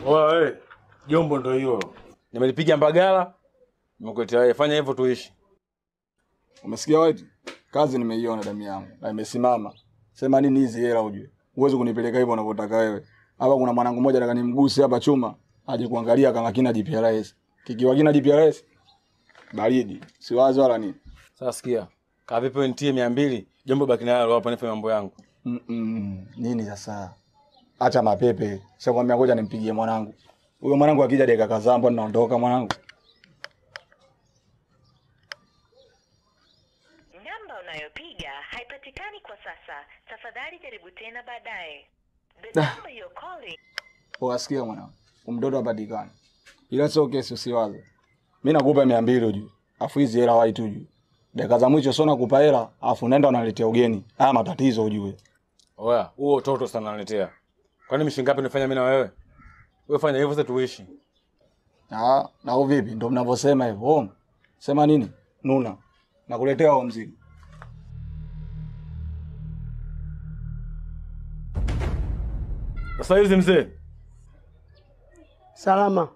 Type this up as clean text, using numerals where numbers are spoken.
Wewe, jombo ndio hilo. Nimelipiga Mbagala. Nimekuletea wewe, fanya hivyo tuishi. Umesikia White? Kazi nimeiona damu yangu na imesimama. Sema nini hizi hela ujue? Uweze kunipeleka hivyo unavyotaka wewe. Hapa kuna mwanangu mmoja nataka nimguse hapa chuma, aje kuangalia kama kina GPRS. Kikiwa kina GPRS baridi, si wazi wala nini. Sasa sikia. Kaa vipi wewe nitie 200, jombo baki nayo hapa nifanye mambo yangu. Nini sasa? Acha mapepe. Sasa ngoja nimpigie mwanangu. Huyo mwanangu akija dakika kadhaa mbona naondoka mwanangu. Namba unayopiga haipatikani kwa sasa. Tafadhali jaribu tena baadaye. The number you're calling. Wasikia mwanangu. Mtoto hapatikani. Ila sio kesi usiwaze. Mimi nakupa 200 ujue. Afu hizi hela wapi ujue. Dakika za mwisho sio nakupa hela, afu nenda unaletea ugeni. Haya matatizo ujue. Oya, huo toto sana naletea. Kwani mishingapi ngapi nifanya mimi na wewe? Wewe fanya hivyo sasa tuishi. Ah, na wewe vipi? Ndio mnavyosema hivyo. Sema nini? Nuna. Nakuletea huo mzigo. Sasa hizi mzee. Salama.